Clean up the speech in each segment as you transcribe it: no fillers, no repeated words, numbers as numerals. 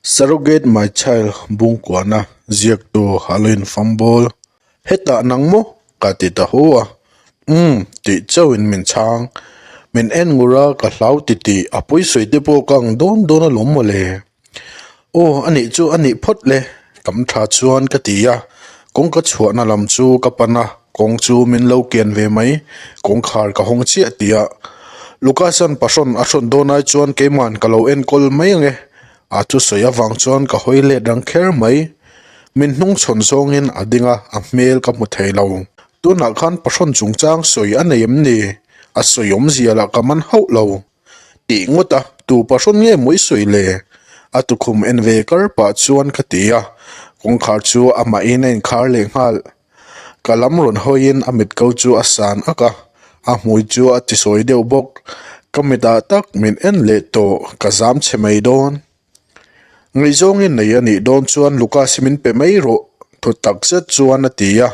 Surrogate My Child Bungkuana ziaktu a lo infambawl. Hetah nang maw? ka ti ta hu a. Umm tih chauhin min chhang. Min en ngur a, ka hlau ti tih a pawisawi te pawh ka ang dawn dawn alawm mawle. Aw a nih chu a nih phawt le, kam tha chuan ka ti a. Kawngka chhuahna lam chu ka pan a, kawng chu min lo kian ve mai. Kawngkhar ka hawng chiah tih a. Lucasan pahrawn a hrawn dawn ai chuan keiman ka lo enkawl mai ange. A thusawi avang chuan ka hawi let rang kher mai. Min hnung chhawn zawngin a ding a, a hmel ka hmu thei lo. Tunah khan pahrawn chungchang sawi a nei em ni? A sawi awmzia lah ka man hauh lo. Tih ngawt a, tu pahrawn nge maw i sawi le? A tukhum en ve kar pah chuan ka ti a, kawngkhar chu amahin a inkhar leh nghal. Ka lam rawn hawiin a mit ko chu a san ak a, a hmui chu a tisawi deuh bawk. Ka mitah tak min en leh tawh, ka zam chhe mai dawn. Ngaihzawngin nei a nih dawn chuan Lucas hi min pe mai rawh, thu tak zet chuan a ti a.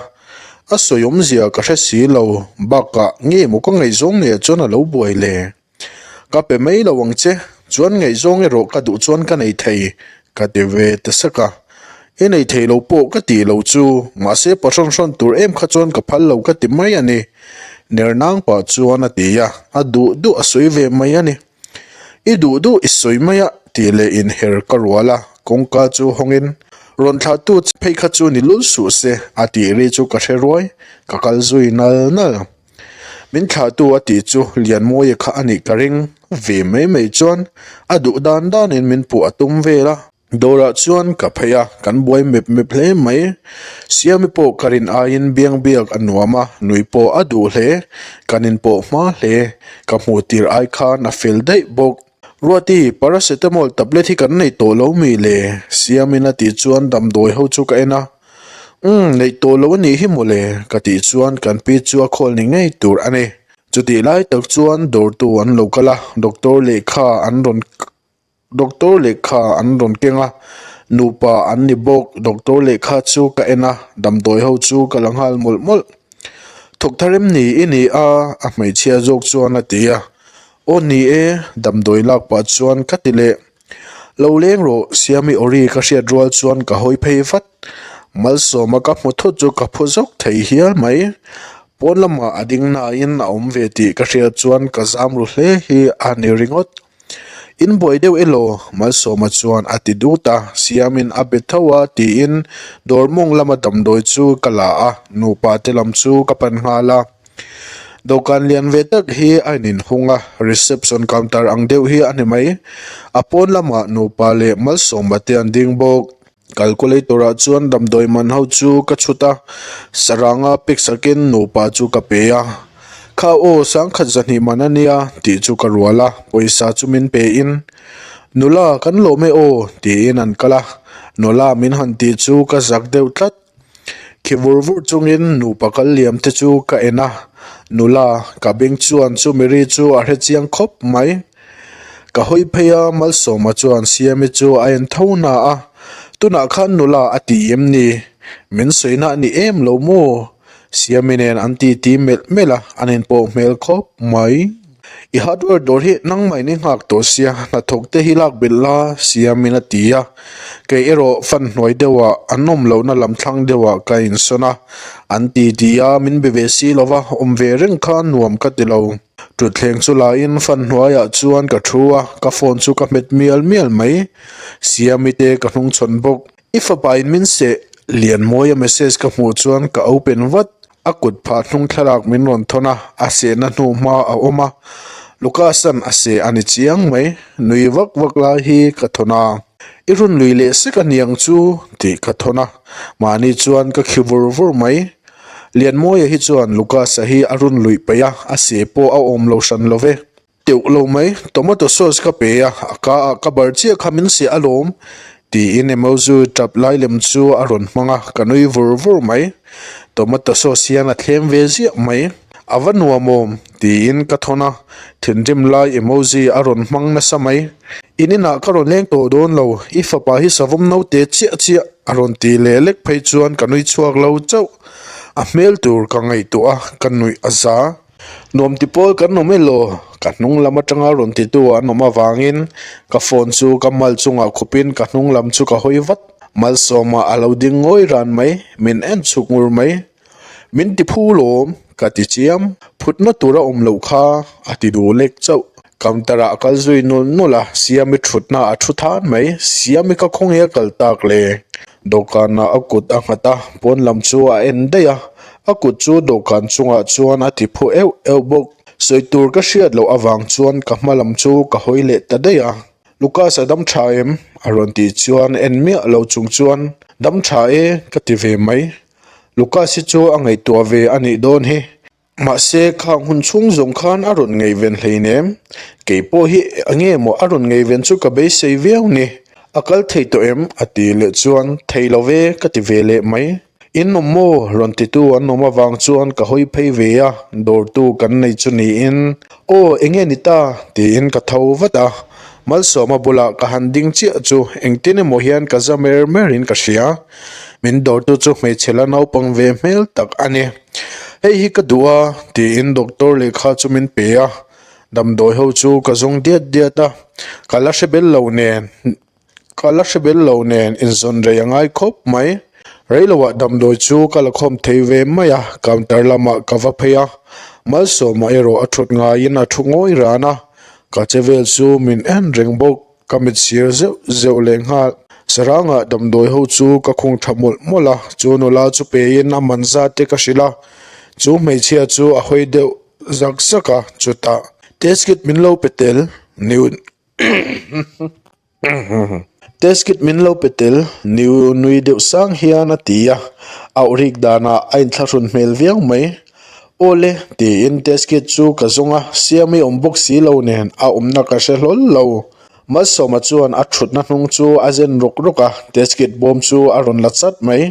A sawi awmzia ka hre si lo, bakah nge maw ka ngaihzawng neiah chuan a lo buai le? Ka pe mai lo ang che, chuan ngaihzawng erawh ka duh chuan ka nei thei, ka ti ve ta sak a. I nei thei lo pawh ka tih lo chu, mahse pahrawn hrawn tur em kha chuan ka phal lo ka ti mai a ni, ner nang pah chuan a ti a, a duh duh a sawi ve mai a ni. I duh duh i sawi mai a, tih leh inher ka rual a, kawngka chu hawngin, Rawn thlahtu phei kha chu ni lul suh se, a tih ri chu ka hre ruai, ka kal zui nal nal. Min thlahtu a tih chu Lianmawia kha a nih ka ring ve mai mai chuan a duh dan danin min puh a tum vel a. Dawrah chuan ka phei a, kan buai mep mep hle mai. Siami pawh ka rin aiin biang biak a nuam a, nui pawh a duh hle. Kan inpawh hma hle, ka hmuh tir ai khan a fel daih bawk. Ruati, paracetamol tablet hi kan nei tawh lo mi le? Siamin a tih chuan damdawi ho chu ka en a. Umm, neih tawh lo a nih hi mawle, ka tih chuan kan pi chu a khawl ni ngei tur a ni. Chutih lai tak chuan dawrtu an lo kal a, doctor lehkha an rawn doctor lehkha an rawn keng a, nupa an ni bawk. Doctor lehkha chu ka en a, damdawi ho chu ka la nghal mawlh mawlh. Thawk thar em ni i ni a? a hmeichhia zawk chuan a ti a. Aw ni e, damdawi lak pah chuan ka ti leh. Lo leng rawh, Siami Ori ka hriat rual chuan ka hawi phei vat. Malsawma ka hmu thut chu ka phu zawk thei hial mai. Pawn lamah a ding nain a awm ve tih ka hriat chuan ka zam ru hle hi a ni ringawt. In buai deuh elaw? Malsawma chuan a ti dut a, Siamin a be tho a tiin dawr mawng lama damdawi chu ka la a, nupa te lam chu ka pan nghal a. Dawhkan lian ve tak hi a ininhung a, reception counter ang deuh hi a ni mai. A pawn lamah nupa leh malsawmba te an ding bawk. Calculator ah chuan damdawi man ho chu ka chhut a, saranga pek sakin nupa chu ka pe a. Kha aw sangkhat zahnih man a nia tih chu ka rual a, pawisa chu min pe in, Nula kan lawm e aw tiin an kal a, nula min han tih chu ka zak deuh tlat. Khi vur vur chungin nupa kal liam te chu ka en a, nula ka beng chuan chu miri chu a hre chiang khawp mai. Ka hawi phei a, Malsawma chuan Siami chu a en tho hna a, tunah khan nula a ti em ni? Min sawi na a ni em lo maw? Siami nen an titi melh melh a, an inpawh hmel khawp mai. I hardware dawr hi nangmah in i nghak tawh sia, hnathawk te hi lak belh la siamin a ti a. Kei erawh fan hnuai deuhah an awm lohna lam thlang deuhah ka insawn a, an ti ti a, min be ve si lova, awm ve reng kha nuam ka ti lo. Thutthleng chu lain fan hnuaiah chuan ka thu a, ka phone chu ka hmet mial mial mai. Siami te ka hnungchhawn bawk. I fapa in min seh Lianmawia message ka hmuh chuan ka open vat. A kut phah hnung thlalak min rawn thawn a, a sehna hnu hma a awm a, Lucas-a'n a seh a ni chiang mai, nui vak vak lai hi ka thawn a. I rawn lui leh sek a niang chu tih ka thawn a, mahni chuan ka khi vur vur mai. Lianmawia hi chuan Lucas-a hi a rawn luih peih a, a seh pawh a awm lo hran lo ve. Teuh lo mai, tomato sauce ka pe a, a ka ah ka bar chiah kha min siah alawm, tiin emoji tap lai lem chu a rawn hmang a, ka nui vur vur mai. Tomato sauce hian a thlem ve ziah mai, a va nuam awm, tiin ka thawn a, thinrim lai emoji a rawn hmang nasa mai. In inah ka rawn leng tawh dawn lo, i fapa hi savawm naute chiah chiah a rawn ti leh lek phei chuan ka nui chhuak lo chauh, a hmel tur ka ngaihtuah a, ka nuih a za. Nuam ti pawl kan awm elaw? Ka hnung lam atanga rawn titu an awm avangin ka phone chu ka mal chungah khupin ka hnung lam chu ka hawi vat. Malsawma a lo ding ngawi ran mai, min en chhuk ngur mai. Min ti phu lawm, ka ti chiam. Phutna tur a awm loh kha, a ti duh lek chauh. Counter ah a kal zui nul nul a, Siami thutna a thu than mai. Siami ka khawnge a kal tak le? Dawhkanah a kut a nghat a, pawn lam chu a en daih a, a kut chu dawhkan chungah chuan a ti phu euh euh bawk. Sawi tur ka hriat loh avang chuan ka hma lam chu ka hawi leh ta daih a. Lucas a dam tha em? A rawn tih chuan en miah lo chung chuan, Dam tha e, ka ti ve mai. Lucas hi chu a ngaihtuah ve a nih dawn hi. Mahse, khang hun chhung zawng khan a rawn ngaihven hleinem. Kei pawh hi enge maw a rawn ngaihven chu ka beisei viau ni. A kal thei tawh em? a ti leh chuan, Thei lo ve, ka ti ve leh mai. In awm maw? rawn titu an awm avang chuan ka hawi phei ve a, dawrtu kan nei chu niin. Aw, enge ni ta? tiin ka tho vat a. Malsawma bulah ka han ding chiah chu engtin emaw hian ka za mer merin ka hria. Min dawrtu chu hmeichhe la naupang ve hmel tak a ni. Hei hi ka duh a, tiin doctor lehkha chu min pe a, damdawi ho chu ka zawng diat diat a, ka la hre bel lo nen, ka la hre bel lo nen inzawn rei a ngai khawp mai. Reiloah damdawi chu ka la khawm thei ve mai a, counter lamah ka va phei a, Malsawma erawh a thut ngaiin a thu ngawi ran a, ka che vel chu min en reng bawk. Ka mit sir zeuh zeuh leh nghal. Sarangah damdawi ho chu ka khung tha mawlh mawlh a, chu nula chu pein a man zat te ka hrilh a, chu hmeichhia chu a hawi deuh zak zak a, chutah test kit min lo pe tel new test kit min lo pe tel new nui deuh sang hian a ti a, auh rik danah a inthlahrun hmel viau mai. Aw le, tiin test kit chu ka zawng a, Siami awm bawk si lo nen a awmna ka hre hlawl lo. Malsawma chuan a thutna hnung chu a zen rawk rawk a, test kit bawm chu a rawn la chat mai.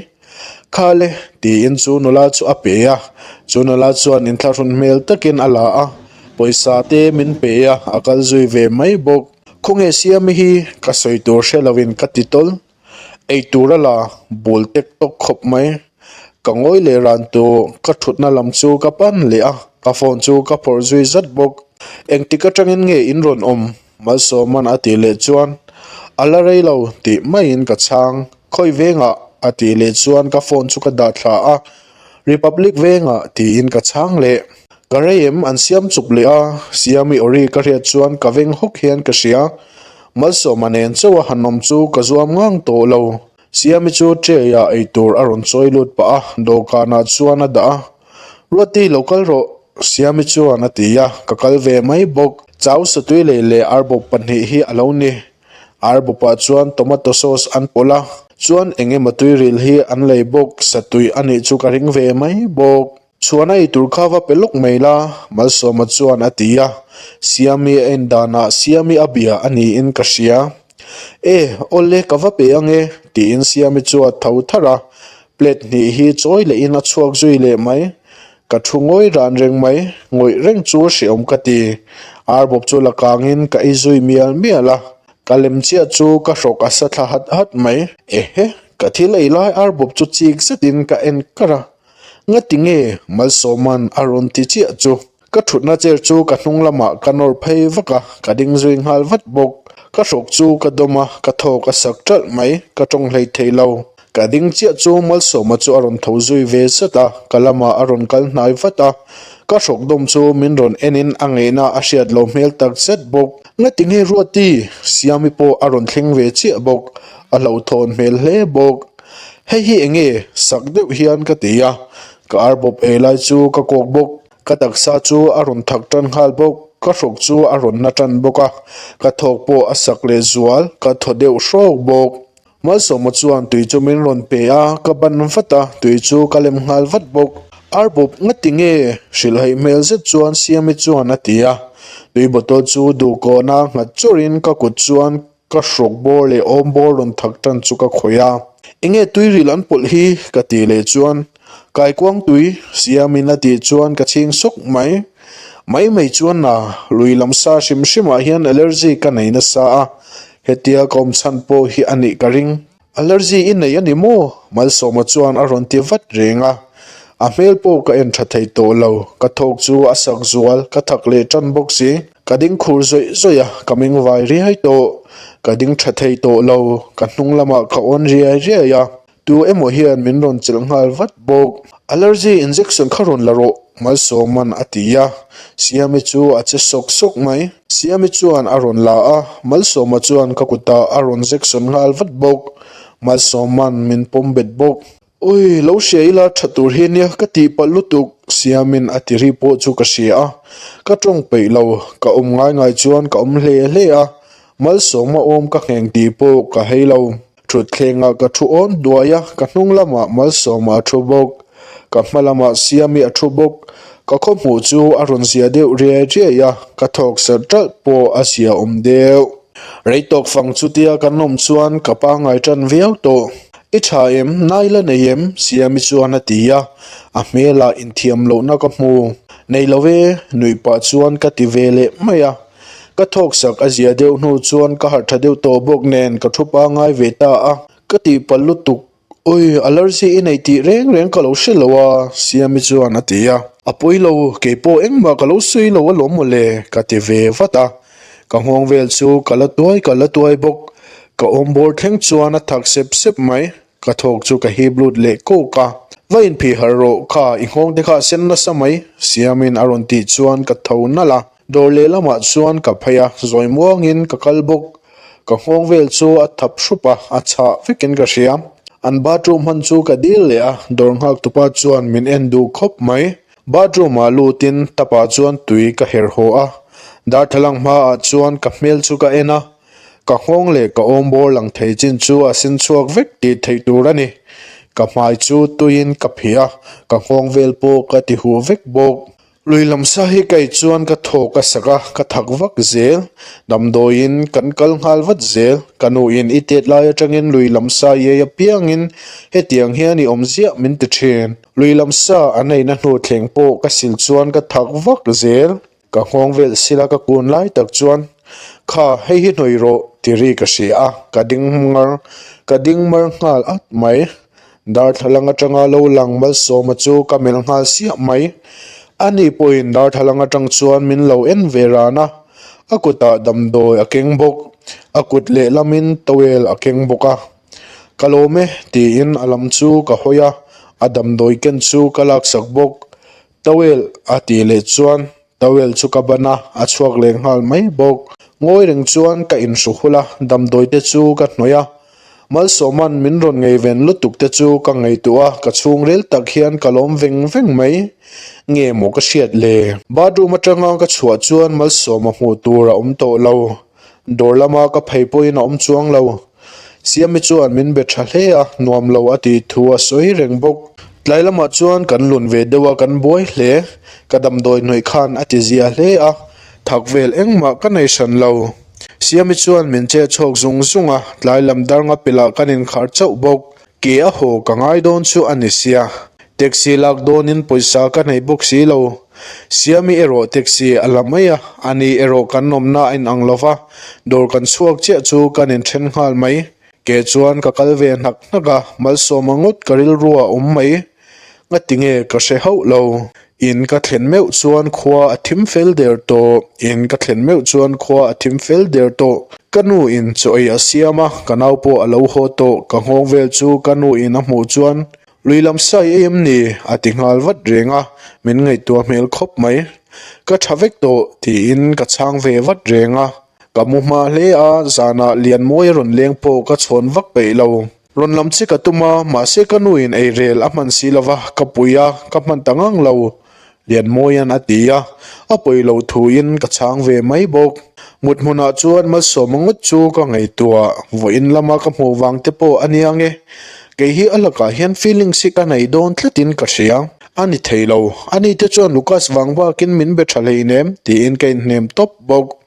Kha le, tiin chu nula chu a pe a, chu nula chuan inthlahrun hmel takin a la a, pawisa te min pe a, a kal zui ve mai bawk. Khawnge Siami hi ka sawi tur hre lovin ka ti tawl. Ei tur a la bul tek tawk khawp mai. Ka ngawi leh ran tawh, ka thutna lam chu ka pan leh a, ka phone chu ka phawrh zui zat bawk. Engtik atangin nge in rawn awm? Malsawman a tih leh chuan, A la rei lo tih maiin ka chhang. Khawi vengah? a tih leh chuan ka phone chu ka dah thla a, Republic vengah tiin ka chhang leh. Ka rei em an siam chuk leh a, Siami awri ka hriat chuan ka veng hawk hian ka hria. Malsawma nen chauh a han awm chu ka zuam ngang tawh lo. Siami chu tray ah eitur a rawn chawi lut pah a, dawhkanah chuan a dah a. Ruati lo kal rawh, Siami chuan a ti a, ka kal ve mai bawk. Chau satui lei leh arbawp pahnih hi a lo ni. Arbawpah chuan tomato sauce an pawlh a, chuan eng emaw tuiril hi an lei bawk, satui a nih chu ka ring ve mai bawk. Chhuan a eitur kha va pe lawk mai la, Malsawma chuan a ti a, Siami a en danah Siami a bia a niin ka hria. E, awle ka va pe ange, tiin Siami chu a tho tharh a, plate hnih hi chawi lehin a chhuak zui leh mai. Ka thu ngawi ran reng mai, ngawih reng chu hreawm ka ti. Arbawp chu la kangin ka ei zui mial mial a, ka lem chiah chu ka hrawk a sa thla hat hat mai. Ehe, ka thil ei lai arbawp chu chik zetin ka en kar a. Ngati nge Malsawman a rawn ti chiah chu? Ka thutna chair chu ka hnung lamah ka nawr phei vak a, ka ding zui nghal vat bawk. Ka hrawk chu ka dawm a, ka thawk a sak ṭalh mai, ka tawng hlei thei lo. Ka ding chiah chu Malsawma chu a rawn tho zui ve zat a, ka lamah a rawn kal hnai vat a. Ka hrawk dawm chu min rawn enin a ngeihna a hriat lo hmel tak zet bawk. Ngati nge Ruati? Siami pawh a rawn thleng ve chiah bawk, a hlauhthawn hmel hle bawk. Hei hi eng nge? Sak deuh hian ka ti a, ka arbawp ei lai chu ka kawk bawk. Ka taksa chu a rawn thak tan nghal bawk, ka hrawk chu a rawn na tan bawk a, ka thawk pawh a sak leh zual, ka thaw deuh hrawk bawk. Malsawma chuan tui chu min rawn pe a, ka ban vat a, tui chu ka lem nghal vat bawk. Arbawp ngati nge? Hrilhhaih hmel zet chuan Siami chuan a ti a, tui bottle chu duhkawhna nghat chawrhin ka kut chuan Ka hrawk bawr leh awm bawr rawn thak tan chu ka khawih a, Enge tuiril an pawlh hi? ka tih leh chuan Kaikuang tui siamin a tih chuan ka chhing sawk mai. Mai mai chuan na, lui lam sa hrim hrimah hian allergy ka nei nasa a, hetia ka awm chhan pawh hi a nih ka ring. Allergy i nei a ni maw? Malsawma chuan a rawn ti vat reng a. A hmel pawh ka en tha thei tawh lo, ka thawk chu a sak zual, ka thak leh tan bawk si. Ka ding khur zawih zawih a, ka meng vai riai tawh. Ka ding tha thei tawh lo, ka hnung lamah ka awn riai riai a. Tu emaw hian min rawn chelh nghal vat bawk. Allergy injection kha rawn la rawh, Malsawman a ti a. Siami chu a che sawk sawk mai. Siami chuan a rawn la a, Malsawma chuan ka kutah a rawn jection nghal vat bawk. Malsawman min pawm bet bawk. Ui, lo hria ila tha tur hi nia ka tih palh lutuk, Siamin a ti ri pawh chu ka hria a. Ka tawng peih lo, ka awm ngai ngai chuan ka awm hle hle a, Malsawma awm ka ngheng tih pawh ka hei lo. Thutthlengah ka thu awn duai a, ka hnung lamah Malsawma a thu bawk. Ka hma lamah Siami a thu bawk. Ka khaw hmuh chu a rawn zia deuh riai riai a, ka thawk serh ṭalh pawh a zia awm deuh. Rei tawk fang chutia kan awm chuan ka pangngai ṭan viau tawh. I ṭha em? Nai la nei em? Siami chuan a ti a, a hmelah inthiam lohna ka hmu. Nei lo e, nuih pah chuan ka ti ve leh mai a. Ka thawk sak a zia deuh hnu chuan ka harh ṭha deuh tawh bawk nen ka thu pangngai ve ta a. Ka tihpalh lutuk Ui, allergy i nei tih reng reng ka lo hre lo a, Siami chuan a ti a. A pawi lo, kei pawh engmah ka lo sawi lo alawm mawle, ka ti ve vat a. Ka nghawng vel chu ka la tuai ka la tuai bawk. Ka awm bawr thleng chuan a thak sep sep mai. Ka thawk chu ka hip lut leh kawk a. Va inphih harh rawh, kha i nghawng te kha a sen nasa mai, Siamin a rawn tih chuan ka tho nalh a. Dawr lehlamah chuan ka phei a, zawi muangin ka kal bawk. Ka nghawng vel chu a thap hrup a, a chhah vekin ka hria. An bathroom hman chu ka dil leh a, dawr nghak tupa chuan min en duh khawp mai. Bathroom ah lutin tap ah chuan tui ka herh haw a, darthlalang hmaah chuan ka hmel chu ka en a. Ka nghawng leh ka awm bawr lang thei chin chu a sen chhuak vek tih theih tur a ni. Ka hmai chu tuiin ka phih a, ka nghawng vel pawh ka ti huh vek bawk. Lui lam sa hi kei chuan ka thawk a sak a, ka thak vak zel. Damdawiin kan kal nghal vat zel. Ka nuin i tet lai atangin lui lam sa iai apiangin hetiang hian i awm ziah min ti thin. Lui lam sa an eina hnu thleng pawh ka sil chuan ka thak vak zel. Ka nghawng vel sila ka kun lai tak chuan, Kha, hei hi hnawih rawh ti ri ka hria a, ka ding ngar, ka ding mar nghal at mai. Darthlalang atanga lo lang Malsawma chu ka melh nghal siah mai. Ani pawhin darthlalang atang chuan min lo en ve ran a, a kutah damdawi a keng bawk, a kut lehlamin towel a keng bawk a. Ka lawm e tiin a lam chu ka hawi a, a damdawi ken chu ka laksak bawk. Towel a tih leh chuan towel chu ka ban a, a chhuak leh nghal mai bawk. Ngawi reng chuan ka inhru hul a, damdawi te chu ka hnawih a. Malsawman min rawn ngeiven lutuk te chu ka ngaihtuah a, ka chhungril tak hian ka lawm veng veng mai. Nge maw ka hriat le? Bathroom atanga ka chhuah chuan Malsawma hmuh tur a awm tawh lo. Dawr lama ka phei pawhin a awm chuang lo. Siami chuan min be tha hle a, nuam lo a tih thu a sawi reng bawk. Tlai lamah chuan kan lun ve deuh a, kan buai hle. Ka damdawi hnawih khan a ti zia hle a, thak vel engmah ka nei hran lo. Siami chuan min che chhawk zung zung a, tlai lam dar nga pilah kan inkhar chauh bawk. Ke a haw ka ngai dawn chu a ni sia. Taxi lak dawnin pawisa ka nei bawk si lo. Siami erawh taxi a la mai a, ani erawh kan awmna a inang lo va, dawr kan chhuak chiah chu kan inthen nghal mai. Ke chuan ka kal ve hnak hnak a, malsawma ngawt ka rilru a awm mai. Ngati nge ka hre hauh lo. In ka thlen meuh chuan khua a thim fel der tawh. In ka thlen meuh chuan khua a thim fel der tawh. Ka nu in chaw ei a siam a, ka nau pawh a lo haw tawh. Ka nghawng vel chu ka nu in a hmuh chuan, Lui lam sai ei em ni? a ti nghal vat reng a, min ngaihtuah hmel khawp mai. Ka tha vek tawh tiin ka chhang ve vat reng a. Ka mu hma hle a, zanah Lianmawi a rawn leng pawh ka chhawn vak peih lo. Rawn lam che ka tum a, mahse ka nuin ei rel a hman si lova, ka pui a, ka hman ta ngang lo, Lianmawia'n a ti a, a pawi lo thuin ka chhang ve mai bawk. Mut hmunah chuan Malsawma ngawt chu ka ngaihtuah, vawiin lama ka hmuh vang te pawh a nia nge, kei hi a lakah hian feelings hi ka nei dawn tlatin ka hria. A ni thei lo, ani te chuan Lucas vang bakin min be tha hleinem tiin ka inhnem tawp bawk.